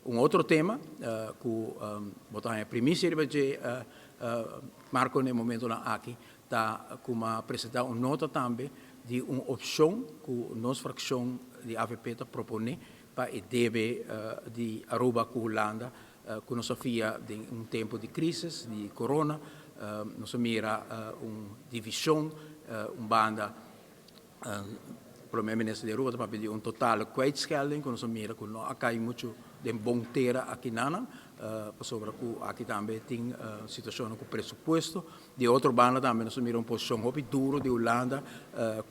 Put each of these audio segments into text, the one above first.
Un otro tema ku bo ta haña primisia riba dje, Marco, na e momentonan aki, ta ku m'a presentá un nota tambe di un opshon ku nos frakshon di avp ta proponé pa e debe di Aruba ku Hulanda ku nos a fia den un tempu di krisis di corona. Nos a mira un divishon, un banda Prome Minister di Aruba ta papia di un totale kwijtschelding ku nos a mira ku no a kai muchu den bon tera akinanan, pasobra ku aki tambe tin situashonnan ku presupuesto. Di otro banda tambe nos a mira un posishon hopi duro di Hulanda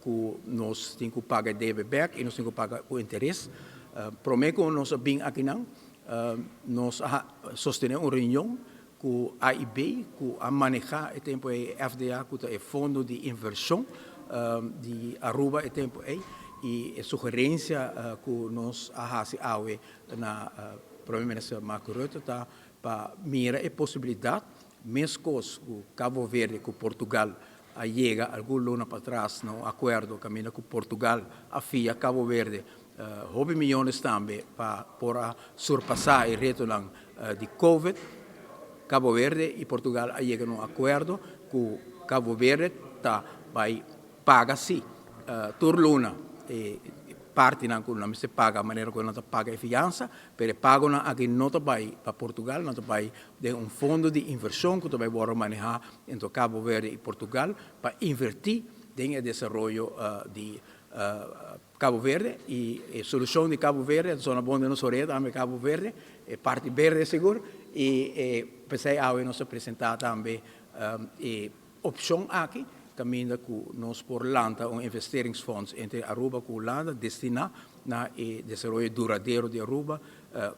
ku nos tin ku paga e debe bek i nos tin ku paga ku interes. Prome ku nos a bin akinan, nos a sostené un reunion ku AIB ku a manehá e tempu ei e FDA, ku ta e fondo di invershon di Aruba e tempu ei, i e sugerensia ku nos a hasi awe na Prome Minister Mark Rutte ta pa mira e posibilidat meskos ku Cabo Verde ku Portugal a yega algun luna patras na un akuerdo kaminda ku Portugal a fia Cabo Verde hopi miyones tambe pa por a surpasá e retonan di Covid. Cabo Verde i Portugal a yega na un akuerdo ku Cabo Verde ta bai paga si tur luna e partinan ku nan mester paga manera ku nan ta paga e fiansa, pero e pagonan aki no ta bai pa Portugal, nan ta bai den un fondo di invershon ku ta bai wòrdu manehá entre Cabo Verde i Portugal pa invertí den e desaroyo di Cabo Verde. I e solushon di Cabo Verde ta sona bon den nos orea tambe, Cabo Verde, e parti berde sigur, i e p'esei awe nos a presentá tambe e opshon aki kaminda ku nos por lanta un investeringsfonds entre Aruba ku Hulanda destiná na e desaroyo duradero di Aruba,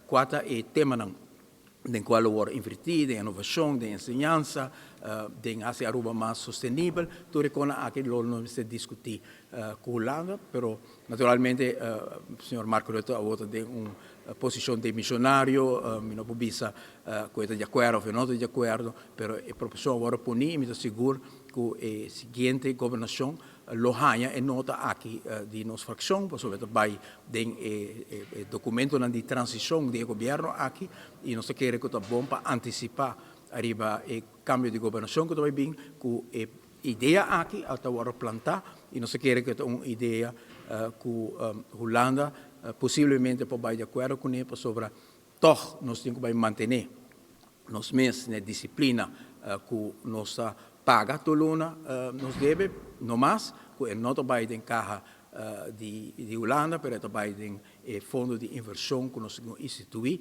kua ta e temanan den cual lo worde inverti den innovacion, den enseñansa, den haci Aruba mas sostenibel. Tur e cosnan aki lo nos mester discuti cu Hulanda, pero naturalmente señor Mark Rutte awor ta den un posicion demisionario, mi no por bisa cu e ta di acuerdo of e no ta di acuerdo, pero e proposicion a worde poni y mi ta sigur cu e siguiente gobernacion lo haña e nota aki di nos fraccion, pasobra e ta bay den e documentonan di transicion di e gobierno aki y nos ta kere cu ta bon pa anticipa ariba e cambio di gobernacion cu ta bay bin cu e idea aki a ta wordo planta y nos ta kere cu e ta un idea cu Hulanda posiblemente por bay di acuerdo cune, pasobra tog nos tin cu bay mantene nos mes na e disciplina cu nos ta paga tur luna nos debe, no mas cu e no ta bay den caha di Hulanda, pero e ta bay den e fondo di inversion cu nos tin cu institui.